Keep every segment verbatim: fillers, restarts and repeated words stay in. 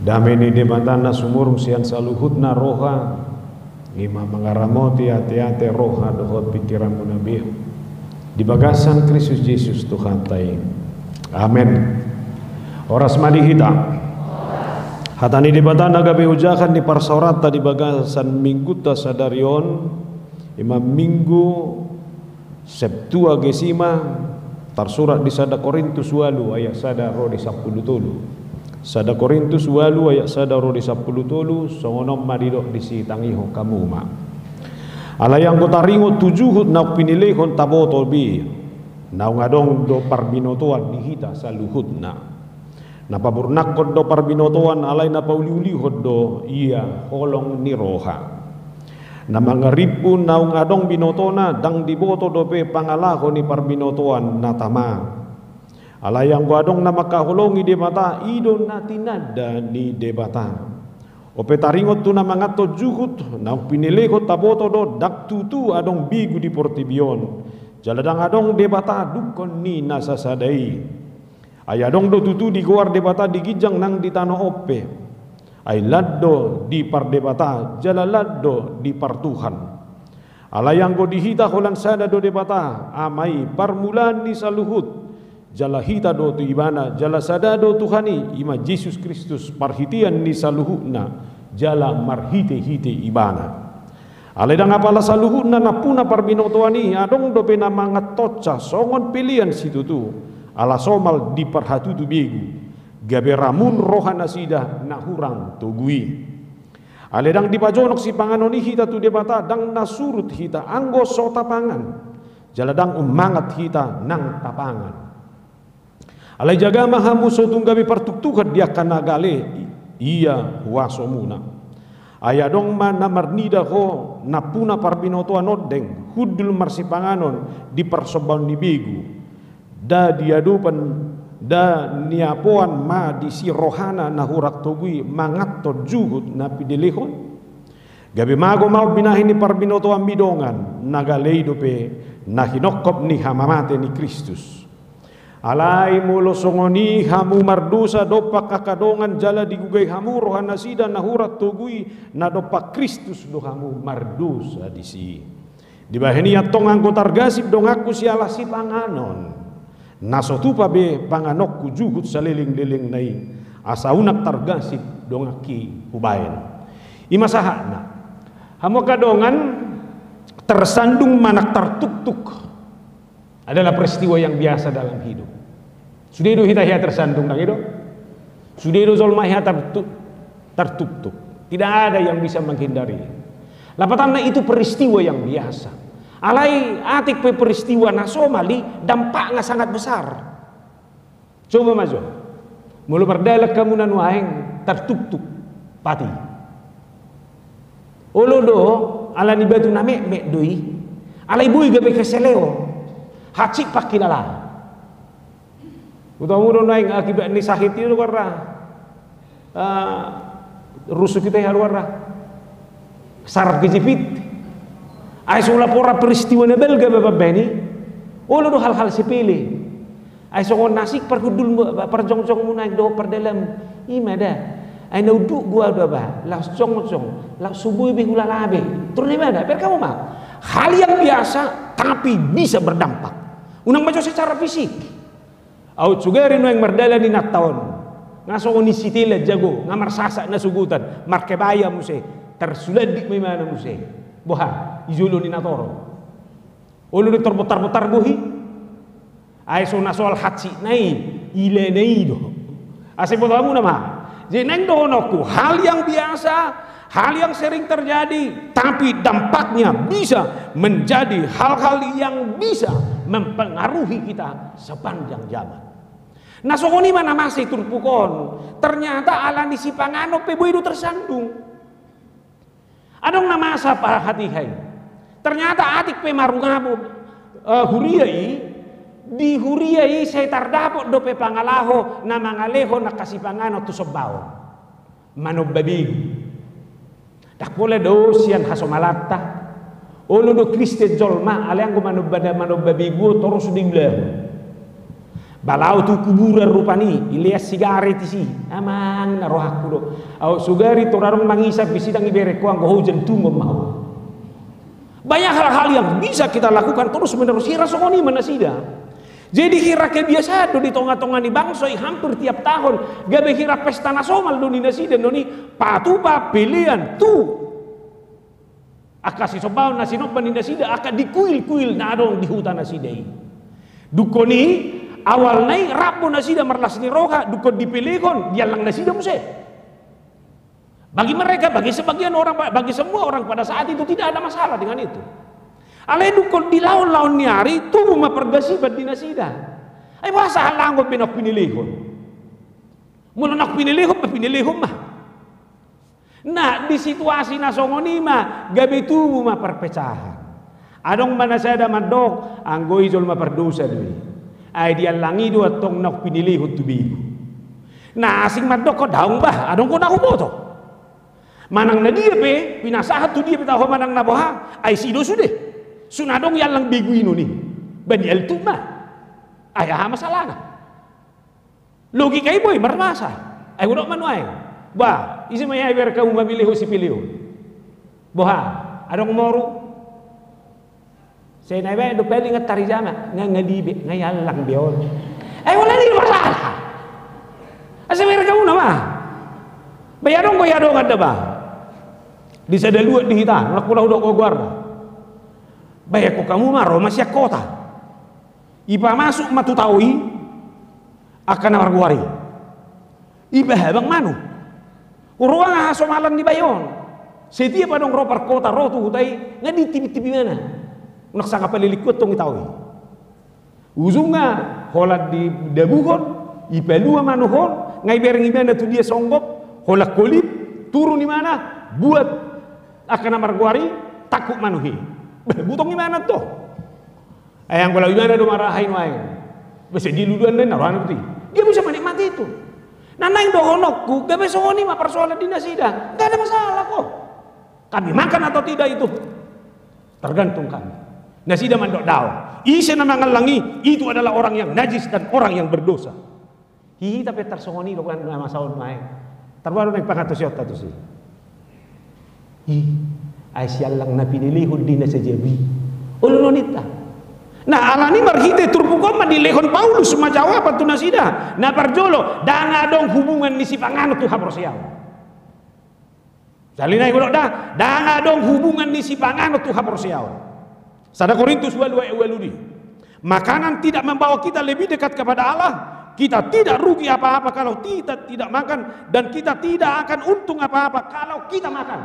Dame ni Debata na sumurung sian saluhutna roha, i ma mangaramoti ateate, roha dohot pingkiranmuna be di bagasan Kristus Jesus Tuhanta i. Amen. Horas ma di hita. Hata ni Debata na gabe ojahan ni parsaoranta di bagasan minggunta sadari on, i ma Minggu Septuagesima, tarsurat di sada Korintus ualu ayat sada ro di sampulu tolu. Sada Korintus ualu ayat sada ro di sampulu tolu, songon on ma didok disi, tangihon hamu ma. Alai anggo taringot tu juhut naung pinelehon taboto be, naung adong do parbinotoan di hita saluhutna. Na paburnangkon do parbinotoan, alai na pauliulihon do ia holong ni roha. Na mangarimpu naung adong binotona, ndang diboto dope pangalaho ni parbinotoan na tama. Alai anggo adong na mangkaholongi Debata, i do na tinanda ni Debata. Ope taringot tu na manganhon juhut naung pinelehon taboto do, ndang tutu adong begu di portibi on, jala ndang adong Debata dungkon ni na sasada i. Ai adong do tutu digoar Debata di ginjang nang di tano on pe. Ai lan do dipardebata jala lan do dipartuhan. Alai anggo di hita holan sada do Debata, Ama i, parmulaan ni saluhut, jala hita do tu Ibana, jala sada do Tuhan i, i ma Jesus Kristus, parhitean ni saluhutna, jala marhitehite Ibana. Alai ndang apala saluhutna nampuna parbinotoan i, adong dope na manganhonsa songon pelean situtu, ala somal diparhatutu begu, gabe ramun rohanasida na hurang togu i. Alai ndang dipajonok sipanganon i hita tu Debata, ndang na surut hita anggo so tapangan, jala ndang ummangat hita nang tapangan. Alai jaga ma hamu so tung gabe partuktuhan di angka na gale ia huasomuna. Ai adong ma na marnida ho nampuna parbinotoan ondeng, hundul marsipanganon di parsombaon ni begu. Nda diadopan, nda niapoan ma disi rohana na hurang togu i manganhon juhut na pinelehon? Gabe mago ma on binahen ni parbinotoanmi dongan, na gale i dope na hinongkop ni hamamate ni Kristus. Alai molo songon i hamu mardosa dompak angka dongan jala digugai hamu rohanasida na hurang togu i, na dompak Kristus do hamu mardosa disi. Dibahen i antong anggo targasip donganku siala sipanganon, na so tupa be panganonku juhut salelenglelengna i, asa unang targasip donganki hubahen. I ma sahatna. Hamu angka dongan, tersandung manang tartuktuk adalah peristiwa yang biasa dalam hidup. Sude do hita hea tersandung, ndang i do? Sude do jolma hea tartu-, tartuktuk. Tidak ada yang bisa menghindari. Lapatanna, itu peristiwa yang biasa. Alai atik pe peristiwa na somal i, dampakna sangat besar. Coba ma jo. Molo mardalan hamu na nuaeng, tartuktuk, pati. Olo do, ala ni batu na metmet do i. Alai boi gabe keseleon. Hansit pangkilalaan. Huboto hamu do nuaeng akibat ni sahit i do goarna. Ah, rusuk i pe, aha do goarna, saraf kejepit. Ai so laporan peristiwa na balga be pambahen i. Olo do hal-hal sepele. Ai songon na asing parhundulmu, parjongjongmu nuaeng dohot pardalanmu. I ma da. Ai na unduk do au da ba, laos jongjong, laos so boi be hulala be. Tor na i ma da, berkamu ma. Hal yang biasa, tapi bisa berdampak. Unang ma jo secara fisik. Au sugari nuaeng mardalan inanta on. Nga songon i sitela jago, nga marsasak na sogotan, markebaya muse, tarsulandit ma imana muse. Boha, i jolo ni na torop. Olo do torbontar-bontar bohi. Ai so na soal hansit na i, ilana i do. Asa huboto hamu nama. Jadi naeng dohononku, hal yang biasa, hal yang sering terjadi, tapi dampaknya bisa menjadi hal-hal yang bisa mempengaruhi kita sepanjang zaman. Na songon i ma na masa i turpuk on, ternyata ala ni sipanganon pe boi do tersandung. Adong na masa pa hatiha i. Ternyata atik pe marungabon, eh, huria i, di huria i sai tardapot dope pangalaho na mangalehon angka sipanganon tu sombaon. Manomba begu. Ndang pola do sian hasomalanta. Olo do Kristen jolma, alai anggo manomba, manomba begu on torus do diulahon. Ba laho tu kuburan rupani, ilean sigaret isi. Amang na rohangku do. Au sugari tor adong mangisap, bisi dang ibereng ho, anggo ho ujan tungon ma ho. Banyak hal-hal yang bisa kita lakukan terus menerus, hira songon i ma nasida. Jadi hira kebiasaan do di tonga-tonga ni bangso i, hampir tiap tahun gabe hira pesta na somal do ni nasida, noni patupa pelean tu angka sisombaon na sinomba ni nasida, angka di kuil-kuil na adong di huta nasida i. Dungkon i, awalna i rap do nasida marlas ni roha, dungkon dipelehon, diallang nasida muse. Bagi mereka, bagi sebagian orang, bagi semua orang pada saat itu tidak ada masalah dengan itu. Alai dungkon di laon-laon ni ari, tubu ma pargasiban di nasida. Ai boasa hallangon be naung pinelehon? Molo naung pinelehon ma, pinelehon ma. Nah, di situasi na songon i ma gabe tubu ma perpecahan. Adong ma na sada mandok, anggo i jolma pardosa do i. Ai diallang i do antong naung pinelehon tu begu. Na asing mandokkon, daong bah, adong do na huboto. Manang na dia pe, pinasahat tu dia pe taho manang na boha, ai si do sude. Sun adong iallang begu i, noni. Ba dialtuk ma. Ai aha masalahna? Logika i boi marmasa. Ai hudok ma nuaeng. Bah, ise ma ia ibereng hamu mamilehon sipeleon? Boha, adong moru? Sai na ibaen do paling antar i jama, nga, nga dibe, nga iallang be on. Ai holan i do masalah. Asa ibereng hamuna ma. Ba ia adong do ia dongan da ba. Di sada luat di hita, nang pola hudok goarna. Baen hamu ma ro ma sian kota. Ipamasuk ma tu tao i angka na margoar i. Ipahabang manu. Ro, nga hasomalan ni bayo on. Setiap adong ro parkota ro tu huta i, nga ditibitib ibana. Unang sanga palelingkon tong i tao i. Ujungna holan didabuhon, ipalua manu on, nga ibereng ibana tu dia songgop, holan holip, turun ibana, buat angka na margoar i, tangkup manu i. Butong ibana tong. Ai anggo laho ibana do maraha i nuaeng, bese diluluan nai na rohana boti. Dia bisa menikmati itu. Nah, naeng dohononku, gabe songon i ma parsoalan di nasida. Nggak ada masalah kok. Kami makan atau tidak itu tergantung kami. Nasida mandok daong. Ise na mangallang i, itu adalah orang yang najis dan orang yang berdosa. Hita pe tarsongon i do kan na masa on nuaeng. Tarbaru naeng pangantusionta tusi. Ih, ai siallang na pinelehon di na sajabu i. Olo ninta. Nah, alani marhite turpuk on ma dilehon Paulus ma jawaban tu nasida. Na parjolo, ndang adong hubungan ni sipanganon tu haporseaon. Sali nai hudok da, ndang adong hubungan ni sipanganon tu haporseaon. Sada Korintus ualu ayat ualu di. Makanan tidak membawa kita lebih dekat kepada Allah. Kita tidak rugi apa-apa kalau kita tidak makan, dan kita tidak akan untung apa-apa kalau kita makan.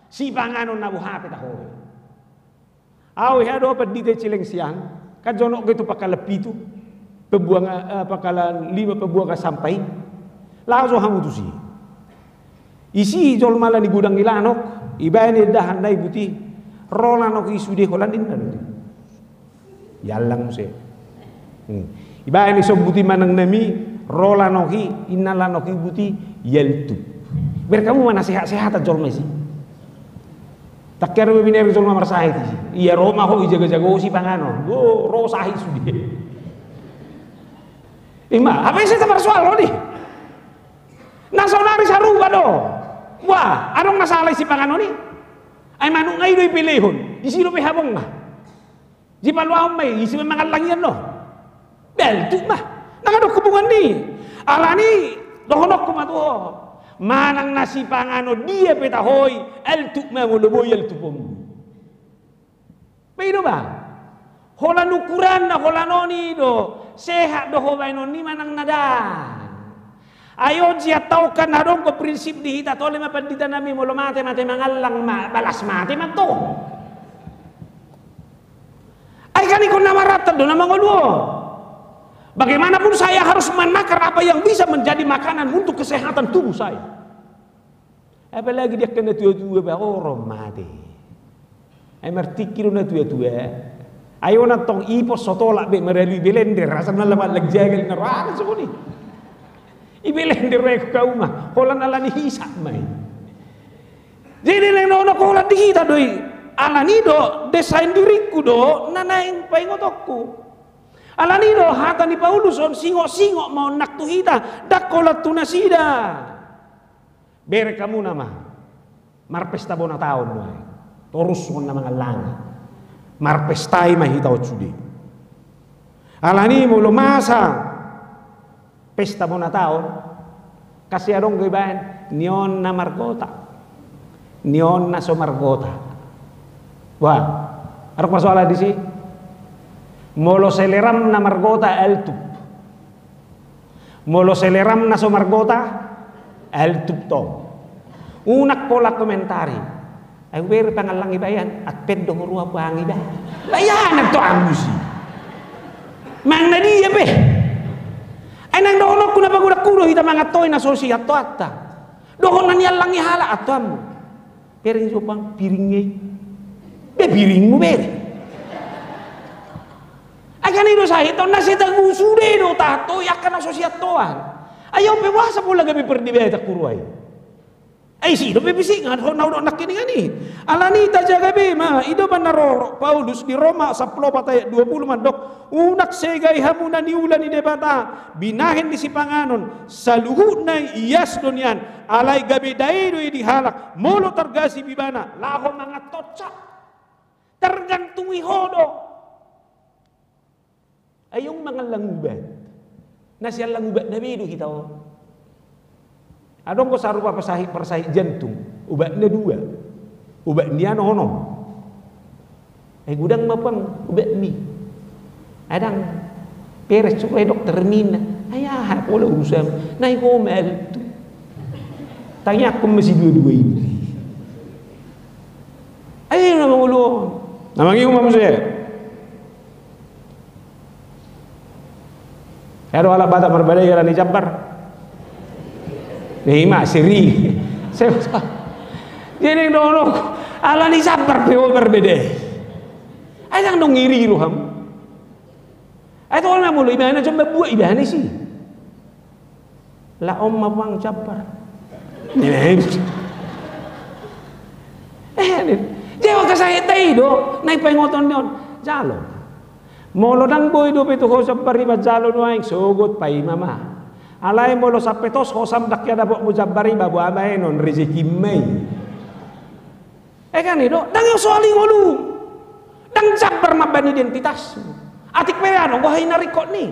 Sipanganon na boha pe taho i. Au hea do pandita i Cilengsiang, kan jonok do i tu Pangkalan pitu, pembuangan, eh, Pangkalan lima pembuangan sampah i. Laho jo hamu tusi. Isi jolma ala ni godang i lanok, ibaen indahan na i boti, ro lanok i sude holan ninna do i. Iallang muse. Hmm. Ibaen i sombut i manang nami, ro lanok i, inna lanok i boti, ialtup. Bereng hamu ma na sehat-sehatan jolma isi. Tangkiar ma binereng jolma marsahit isi. Ia ro ma ho ijaga-jaga ho sipanganon. Bo, ro sahit sude. Ima, hape ise taparsoal ho di. Na saonari sarupa do. Wah, adong na sala i sipanganon i. Ai manuk nga i do ipelehon. Isi do pe habongna. Dipaluahon ma i, ise ma mangallang i annon? Altup ma. Ndang adong hubungan ni. Alani dohononku ma tu ho. Manang na sipanganon dia pe taho i, altup ma molo boi altuponmu. Ba i do ba. Holan ukuranna holan on i do. Sehat do ho baenon i manang na ndang. Ai on sian taon kan adong do prinsip di hita, tole ma pandita nami, molo mate, mate mangallang ma, balas mate ma tong. Ai kan ingkon na marantad do na mangolu on. Bagaimanapun saya harus menakar apa yang bisa menjadi makanan untuk kesehatan tubuh saya. Apalagi di angka na tua-tua ba, ro mate. Ai martingki do na tua-tua. Ai on antong ipos so tolap be maralui belender, asa na lam allang jagal na rohana songon i. Ibelender be hamu ma, holan alani hisap ma i. Jadi naeng dohononku holan di hita do i. Alani do, desain diringku do na naeng paingotonku. Alani do hata ni Paulus on, singot-singot ma on nang tu hita, ndang holan tu nasida. Bereng hamuna ma, marpesta bona taon do ae. Torushon na mangallangi, marpestai ma hita on sude. Alani molo masa pesta bona taon, kasi adong do ibaen, ni on na margota, ni on na so margota. Wah, adong persoalan disi. Molo seleram na margota, altup. Molo seleram na so margota, altup tong. Unang pola komentari. Ai hubereng pangallang ibaen, Advent do huroha, huangi ba. Bayanan to angus i. Manang na dia pe. Ai nang dohononku, na pagodangku do hita mangan to'i na so sian toanta. Dohot na niallangi halak antoanmu. Bereng jo bang piring i. Be piringmu bereng. Ai kan i do sahit on, na sai tagu sude do tahan to'i angka na so sian toan. Ai on pe boasa pola gabe perdebatan huroha i. Ai si dope bisik ngan ho na udok nangkiningan i. Alani tajaga be ma, i do ma na ro Paulus di Roma sampulu opat ayat dua pulu mandok, unang segai hamu na niula ni Debata, binahen ni sipanganon, saluhutna i ias do nian, alai gabe dae do i di halak, molo targasip ibana, laho mangan totsa. Tergantung i ho do. Ai on mangallang ubat. Na siallang ubatna be do hita on. Adong do sarupa parsahit, parsahit jantung, ubatna dua. Ubat ni an onom. Ai godang ma pang ubatmi. Ai ndang peres, suruh dokter mina. Ai aha pola urusan. Na i ho ma altu. Tangiangkon ma sidua-dua i. Ai na mangolu. Na mangihut ma muse. Ai do halak Batak marbadai alani jambar. Ima seri. Jadi dohononku, alani jambar pe ho marbadai. Ai ndang dong iri roham. Ai tong na molo ibana jom mambuat ibana isi. Lah on ma pang jambar. Eh, dia maka sahit i do, na i paingoton ni on. Jalo. Molo ndang boi dope tu ho jambar i, manjalo nuaeng, sogot paima ma. Alai molo sampe tos hosam ndang hea dapotmu jambar i, ba boha ma i on, rezekimma i. Eh kan i do, ndang i soal i ngolu. Ndang jambar mambaen identitasmu. Atik pe adong do hinaringkot ni.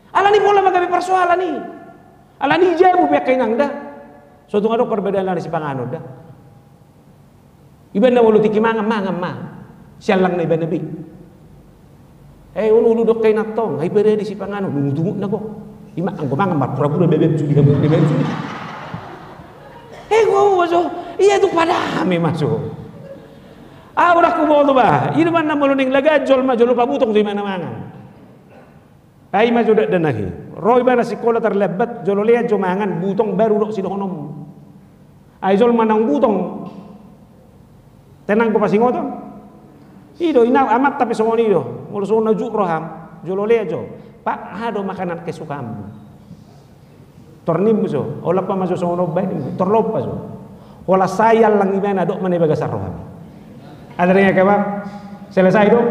Alani pola ma gabe persoalan i. Alani jabu pe angka inang da. So tung adong perbedaan alani sipanganon da. Ibana molo tingki mangan, mangan ma. Siallang na ibana be. Eh, on ulu do angka inang tong, ai pada di sipanganon, ungut-ungut na go. Ima anggo mangan marpura-pura bebeb sude, bebeb sude. Eh, go, maso. Ia tu padame maso. Ah, udah kuboto ba. I do manna molo naeng laga jolma jolo pabutong do ibana mangan. Ai ima jo dakdanak i. Ro ibana sikola tarlambat, jolo lean jo mangan, butong baru dok sidohononmu. Ai jolma naung butong, tenang do pasingoton. I do, ina amanta pe songon i do. Molo songon na juk roham, jolo lean jo. Pak, aha do makanan kesukaanmu? Tor nimmu so, holan pa ma jo songon on baen nimmu, tor lompa jo. Holan sai allang ibana, dok ma na i bagasan roham. Ada ringan ke bang? Selesai do?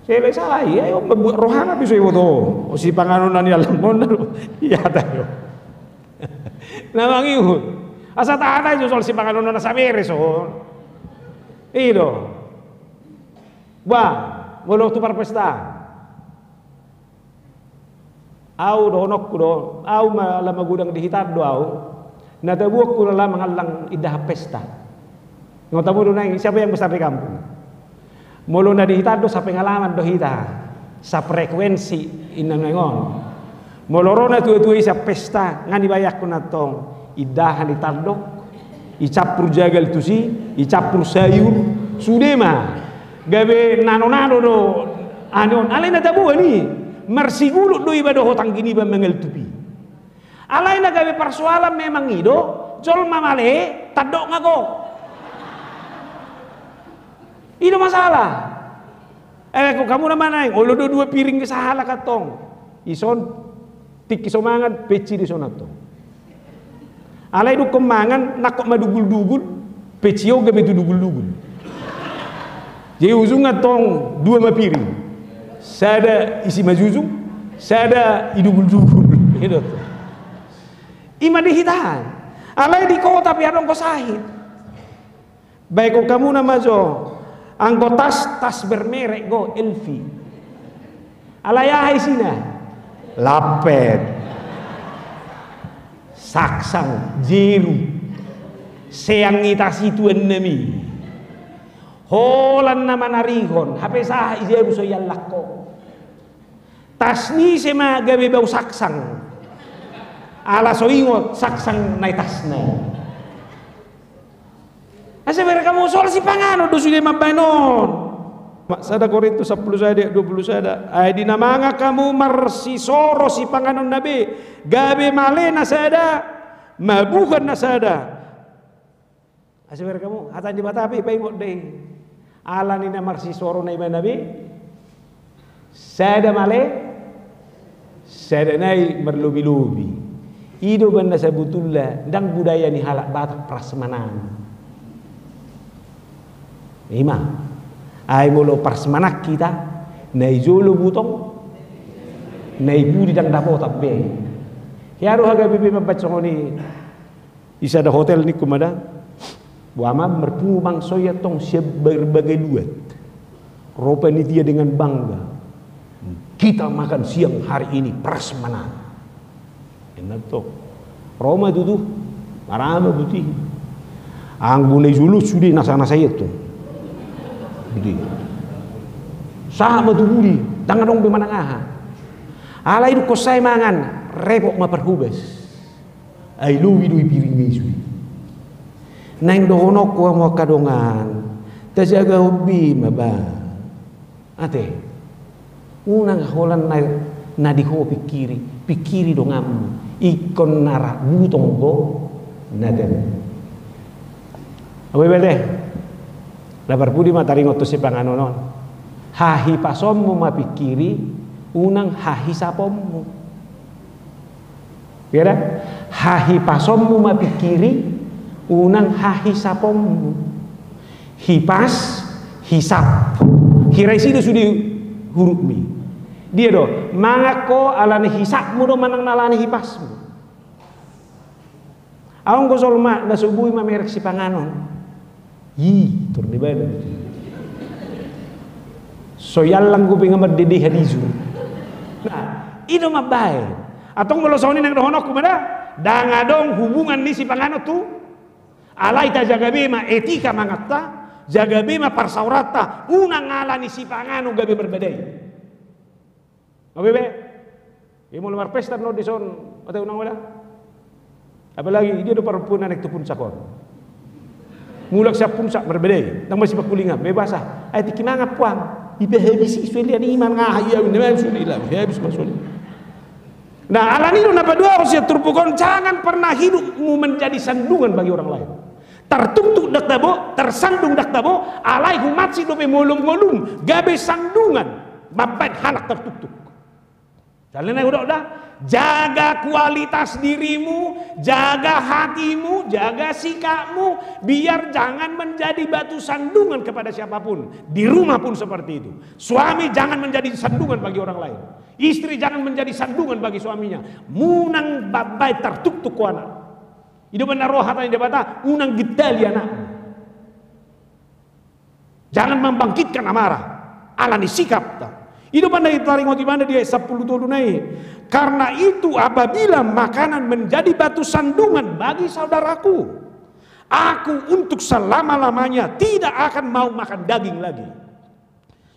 Selesai, ai on mambuat rohana pe so iboto. O sipanganon na niallang on do. Ia tayo. Na mangihut. Asa tahan aja soal sipanganon na saberes on. I do. Bah, molo tu parpesta. Au dohononku do, au ma ala magodang di hita do au. Na tabuanku ala mangallang indahan pesta. Nga tamu do naeng, siapa yang besar di kampung? Molo na di hita do sapengalaman do hita, safrekuensi inna naeng on. Molo ro na tua-tua i sian pesta, nga dibayangkon antong, indahan i tandok, icampur jagal tusi, icampur sayur, sude ma. Gabe nano-nano do, anu on, alai na taboan i, marsigulut do iba dohot anggi niba mangaltupi. Alai na gabe parsoalan memang i do, jolma male, tandok nga go. I do masalah. Eh, ko hamu na manaeng, olo do dua piring sahalak antong. Ison, tingki so mangan, pensi do ison antong. Alai dungkon mangan, nangkok madugul-dugul, pensi on gabe tu dugul-dugul. Jadi ujung antong, dua ma piring. Sada isi ma jujung, sada idugul-dugul. Ima di hita. Alai di kota pe adong do sahit. Baen hamu na ma jo. Anggo tas, tas bermerek do, L V. Alai aha isina? Lampet. Saksang, jeru. Seang i tas i tuan nami. Holan na manarihon, hape sahat i jeru so iallang ho. Tas ni ise ma gabe bau saksang. Ala so ingot saksang na i tasna. Asa bereng hamu, soal sipanganon do sude mambaen on. Sada Korintus sampulu sada ayat dua pulu sada. Ai di na mangan hamu marsisoro sipanganonna be, gabe male na sada, mabuhan na sada. Asa bereng hamu, hata ni Debata pe paingot do i. Ala ni na marsisoro na ibana be, sada male, sada nai marlobi-lobi. I do umbahen na sabotulna ndang budaya ni halak Batak prasmanan. Ima. Ai molo prasmanan hita, na i jolo butong, na i pudi ndang dapotan be. Hea roha gabe be mambaen songon i. I sada hotel ningku ma da. Boha ma, marpungu bangso i antong sian berbagai luat. Ro panitia dengan bangga. Kita makan siang hari ini prasmanan. Enak to. Ro ma tutu. Marama buti. Anggo na i jolo sude nasa-nasa i antong. Buti. Sahat ma tu pudi. Ndang adong be manang aha. Alai dung sae mangan. Repot ma parhobas. Ai lobi do i piring i sude. Naeng dohononku hamu angka dongan, tajagahon be ma ba. Ate. Unang holan na, na di ho pingkiri, pingkiri donganmu. Ingkon na ra butong do na ten. Abe bete. Labar pudi ma taringot tu sipanganon on. Hahipasonmu ma pingkiri, unang hahisaponmu. Ia da? Hahipasonmu ma pingkiri, unang hahisaponmu. Hipas, hisap. Hira isi do sude hurufmi. Dia do, mangan ho ala ni hisapmu do manang ala ni hipasmu. Adong do jolma na so boi mamereng sipanganon. Ih, tor di bana. So iallang do pe nga mardede hadijur. Nah, i do mambaen. Antong molo songon i naeng dohononku ma da, ndang adong hubungan ni sipanganon tu. Alai tajaga be ma etika manganta, jaga be ma parsaoranta, unang ala ni sipanganon gabe marbadai. Abe be. Ia molo marpesta non dison, ate unang wala. Apalagi dia do parpuna naik tu puncak on. Mulak siap puncak marbadai, ndang masih pakulingan, bebas ah. Ai tingki mangan puang. Ipe habis i suelian iman ngaha ia, memang sudah hilang, habis masuk. Nah, ala ni do na paduahon sian turpuk on, jangan pernah hidupmu menjadi sandungan bagi orang lain. Tartuktuk ndang tabo, tarsandung ndang tabo, alai humansai dope ngolum-ngolum, gabe sandungan, mambaen halak tartuktuk. Soalna na hudok da, jaga kualitas dirimu, jaga hatimu, jaga sikapmu, biar jangan menjadi batu sandungan kepada siapapun. Di rumah pun seperti itu. Suami jangan menjadi sandungan bagi orang lain. Istri jangan menjadi sandungan bagi suaminya. Unang mambaen tartuktuk ho anak. I do umbahen na ro hata ni Debata, unang gintali anakmu. Jangan membangkitkan amarah. Ala ni sikapta. I do umbahen na taringot ibana di ayat sampulu tolu nai. Karena itu apabila makanan menjadi batu sandungan bagi saudaraku, aku untuk selama-lamanya tidak akan mau makan daging lagi.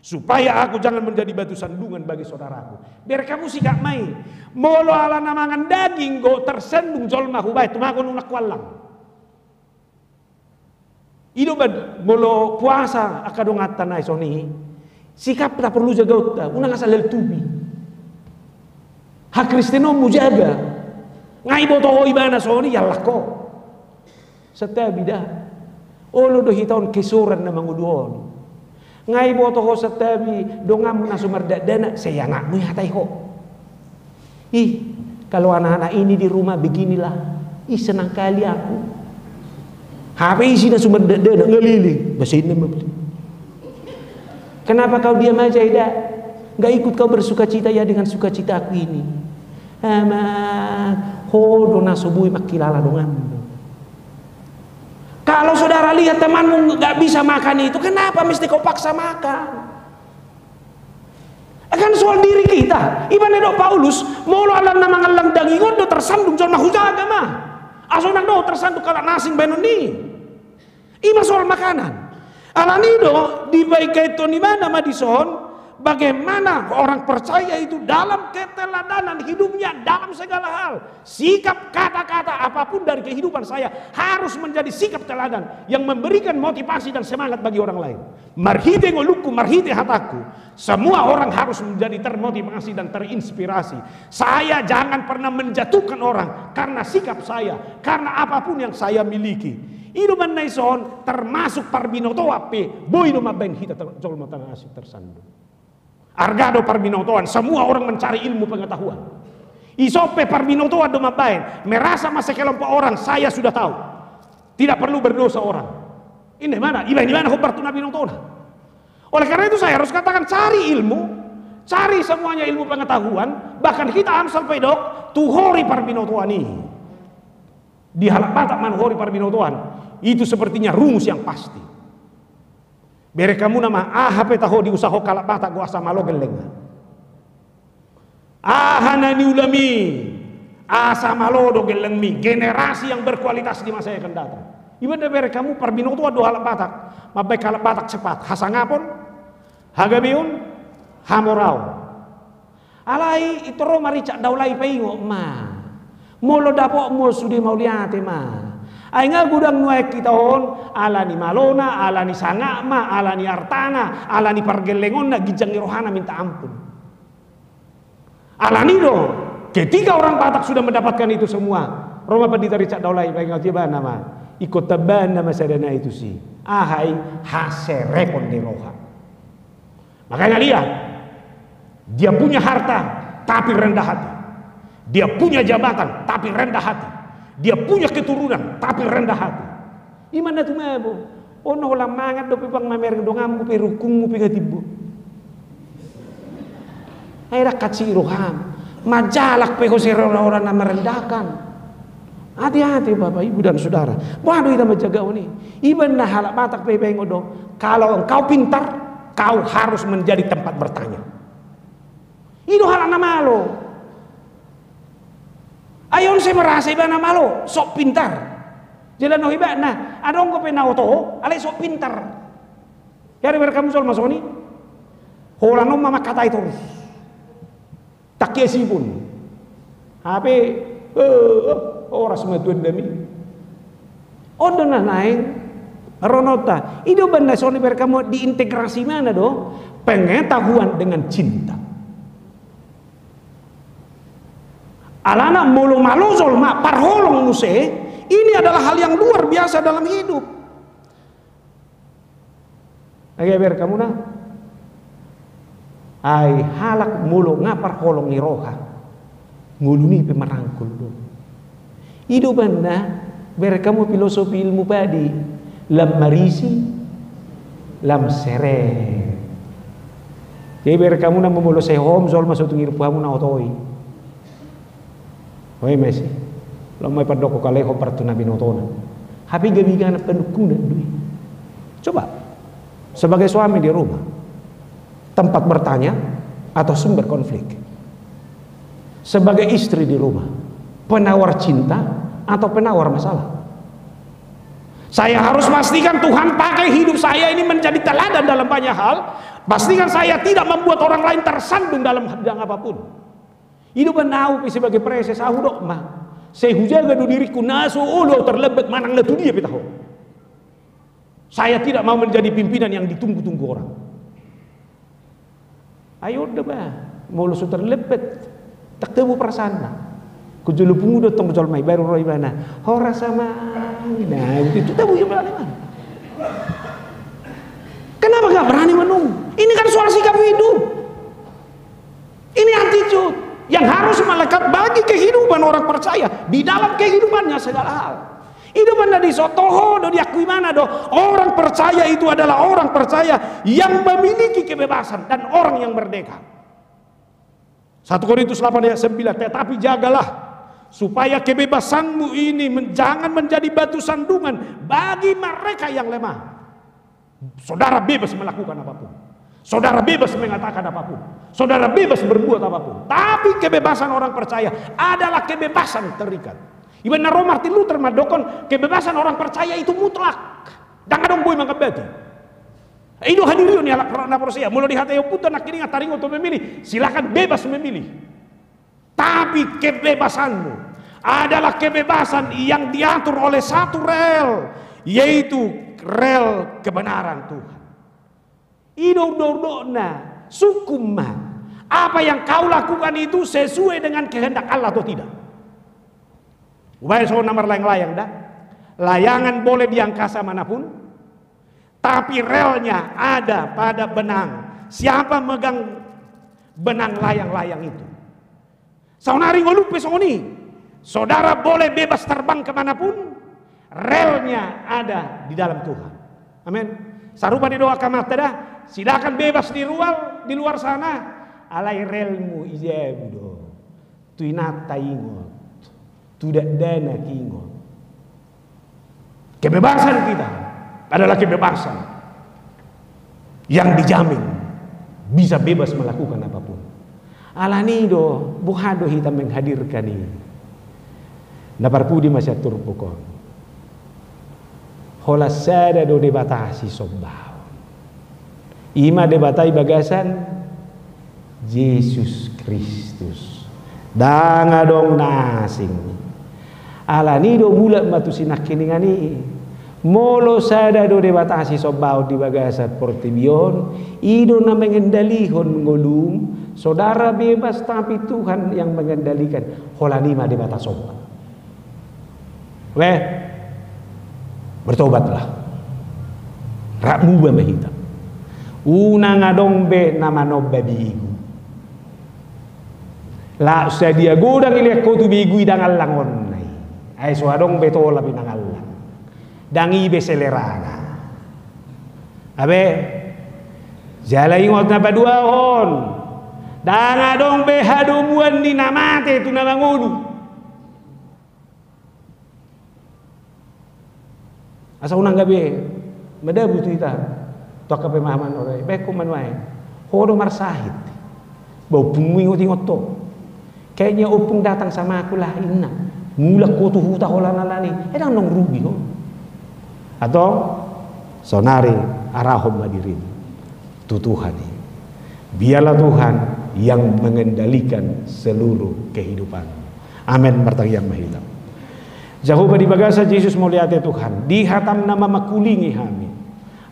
Supaya aku jangan menjadi batu sandungan bagi saudaraku. Bereng hamu, sikap ma i. Molo ala na mangan daging do tarsandung jolma hubaen, tumagon unang huallang. I do umbahen molo puasa angka donganta nai songon i, sikapta porlu jagaonta, unang asal hal tubi. Hakristenonmu jaga. Nga iboto ho ibana songon i, iallang ho. Santabi da. Olo do hita on kesoran na mangolu on. Nga iboto ho santabi donganmu na so mardakdanak, sai anakmu ihatai ho. Ih, kalau anak-anak ini di rumah beginilah. Ih, senang kali aku. Hape isi na so mardakdanak, ngalele. Bahasa Indonesia. Kenapa kau diam aja, Ida? Nggak ikut kau bersukacita ya dengan sukacitaku ini. Emang ho do na so boi mangkilala donganmu. Kalau saudara lihat temanmu nggak bisa makan itu, kenapa mesti kau paksa makan? Kan soal diri kita. Iba na didok Paulus, molo alana mangallang daging on do tersandung jolma, hujaga ma. Asa unang do tersandung halak na asing bahenon ni. Ima soal makanan. Alani do dibaen keton ibana ma dison, bagaimana orang percaya itu dalam keteladanan hidupnya dalam segala hal. Sikap, kata-kata, apapun dari kehidupan saya harus menjadi sikap teladan yang memberikan motivasi dan semangat bagi orang lain. Marhite ngolungku, marhite hataku, semua orang harus menjadi termotivasi dan terinspirasi. Saya jangan pernah menjatuhkan orang karena sikap saya, karena apapun yang saya miliki. I do umbahen na dison, termasuk parbinotoan pe, boi do mambaen hita ter-, jolma na asing tersandung. Arga do parbinotoan, semua orang mencari ilmu pengetahuan. Ison pe parbinotoan do mambaen, merasa ma sekelompok orang, saya sudah tahu. Tidak perlu berdosa orang. Inda ibana, ibaen ibana hombar tu na binotona. Oleh karena itu saya harus katakan, cari ilmu, cari semuanya ilmu pengetahuan, bahkan hita Amsal pe didok, tuhori parbinotoan i. Di halak Batak manuhori parbinotoan, itu sepertinya rumus yang pasti. Bereng hamu nama, aha pe taho diusahahon halak Batak do asa malo gellengna. Aha na niulami, asa malo do gellengmi, generasi yang berkualitas di masa yang akan datang. Iba na bereng hamu parbinotoan do halak Batak, mambaen halak Batak cepat, hasangapon, hagabeon, hamoraon. Alai i toro ma Richard Daulay, paingot ma. Molo dapotmu sude mauliate ma. Ai nga godang nuaeng hita on, alani malona, alani sangapna, alani artana, alani pargellengonna, ginjang ni rohana minta ampun. Alani do, ketika orang Batak sudah mendapatkan itu semua, ro ma Pandita Richard Daulay, paingot ibana ma. Ingkon tambaanna ma sada nai tusi. Aha i? Haserepon ni roha. Makanya lihat, dia punya harta tapi rendah hati. Dia punya jabatan tapi rendah hati. Dia punya keturunan tapi rendah hati. Ima na tumabo. Ono holan mangan dope bang mamereng donganmu pe, rungkungmu pe nga timbo. Ai dang hansit roham. Manjalang pe ho sere orang-orang na merendahkan. Hati-hati Bapak Ibu dan Saudara. Boha do hita manjagaon i? Iba na halak Batak pe paingot do. Kalau engkau pintar, kau harus menjadi tempat bertanya. I do halak na malo. Ai on sai merasa iba na malo, sok pintar. Jala nuaeng iba na adong dope na oto, alai sok pintar. Jadi bereng hamu jolma songon i. Holan on ma mangkatai torus. Tangkias i pun. Hape, eh, horas ma tuan nami. On do na naeng rononta. I do umbahen na songon i bereng hamu, diintegrasi ibana do pengetahuan dengan cinta. Alana molo malo jolma parholong muse, ini adalah hal yang luar biasa dalam hidup. Age bereng hamu na. Ai halak molo nga parholong ni roha, ngoluna i pe marangkul do. I do umbahen na bereng hamu filosofi ilmu padi, lam marisi, lam serep. Jadi bereng hamu na molo sehom jolma so tung irpu hamu na oto i. Oi mesi. Lo mai pandok ko kaleho partu na binotona. Hape gabe ganan panungkunan do i. Coba. Sebagai suami di rumah, tempat bertanya atau sumber konflik? Sebagai istri di rumah, penawar cinta atau penawar masalah? Saya harus pastikan Tuhan pakai hidup saya ini menjadi teladan dalam banyak hal. Pastikan saya tidak membuat orang lain tersandung dalam bidang apapun. I do umbahen na ahu pe sebagai preses, ahu dok ma. Sai hujaga do diringku, na so olo ahu terlambat manang na tu dia pe taho. Saya tidak mau menjadi pimpinan yang ditunggu-tunggu orang. Ai on do ba, molo so terlambat, tak tabo perasaanna. Hujolo pungu do tong jolma i, baru ro ibana. Horas amang. Nah, itu tabo ibana. Kenapa nggak berani menunggu? Ini kan soal sikap hidup. Ini attitude yang harus melekat bagi kehidupan orang percaya di dalam kehidupannya segala hal. I do umbahen na dison, toho do, diakui ibana do, orang percaya itu adalah orang percaya yang memiliki kebebasan dan orang yang merdeka. Satu Korintus delapan ayat sembilan, "Tetapi jagalah supaya kebebasanmu ini men-, jangan menjadi batu sandungan bagi mereka yang lemah." Saudara bebas melakukan apapun. Saudara bebas mengatakan apapun. Saudara bebas berbuat apapun. Tapi kebebasan orang percaya adalah kebebasan terikat. Ibaen na ro Martin Luther mandokhon, kebebasan orang percaya itu mutlak. Ndang adong boi mangambati. I do hadirion ni halak na porsea. Molo dihatai ompunta nangkiningan taringot tu memilih, silakan bebas memilih. Tapi kebebasanmu adalah kebebasan yang diatur oleh satu rel, yaitu rel kebenaran Tuhan. I do urdoturdotna, sungkun ma. Apa yang kau lakukan itu sesuai dengan kehendak Allah atau tidak? Ubaen songon na marlayang-layang da. Layangan boleh di angkasa manapun, tapi relnya ada pada benang. Siapa megang benang layang-layang itu? Saonari ngolum pe songon i. Saudara boleh bebas terbang kemanapun, relnya ada di dalam Tuhan. Amin. Sarupa do didok angka amanta da, silakan bebas di luar, di luar sana. Alai relmu i jabu do. Tu inanta ingot, tu dakdanak ingot. Kebebasan kita adalah kebebasan yang dijamin, bisa bebas melakukan apapun. Alani do, boha do hita menghadirkan i? Na parpudi ma sian turpuk on. Holan sada do Debata sisombaon. I ma Debata i bagasan Jesus Kristus. Ndang adong na asing. Alani do mulak ma tu si nangkiningan i. Molo sada do Debata sisombaon di bagasan portibi on, i do na mengendalihon ngolum, saudara bebas tapi Tuhan yang mengendalikan. Holan i ma Debata somba. Weh, bertobatlah. Rap muba ma hita. Unang adong be na manomba begu. Laos sadia godang ilean ho tu begu i ndang allang onna i. Ai so adong be tola pe ndang allang. Ndang i be selerana. Abe, jala ingot na paduahon. Ndang adong be hadomuan ni na mate tu na mangolu. Asa unang gabe madabu tu hita tu angka pemahaman on, baen ho ma nuaeng. Ho do marsahit. Ba ompungmu ingot-ingot ho. Kayaknya ompung datang sama aku lah, inna. Mulak ho tu huta holan alani. Eh, ndang adong rugi ho. Atau saonari arahon ma dirimu tu Tuhan i. Biarlah Tuhan yang mengendalikan seluruh kehidupanmu. Amen. Martangiang ma hita. Jahowa, di bagasan Jesus mauliate Tuhan, di hatam na mamangkulingi hami.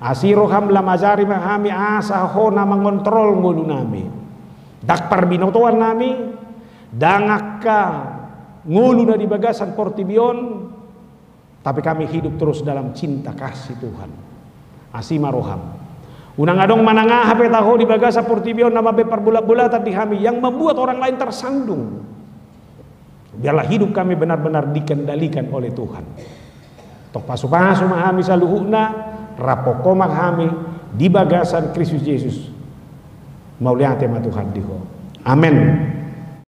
Asi roham lam ajari ma hami asa ho na mangontrol ngolunami. Ndang parbinotoannami, ndang angka ngolu na di bagasan portibi on, tapi kami hidup terus dalam cinta kasih Tuhan. Asi ma roham. Unang adong manang aha pe taho di bagasan portibi on na mambaen parbolatbolatan di hami yang membuat orang lain tersandung. Biarlah hidup kami benar-benar dikendalikan oleh Tuhan. Tong pasupasu ma hami saluhutna, raphon ho ma hami di bagasan Kristus Jesus. Mauliate ma Tuhan di ho. Amen.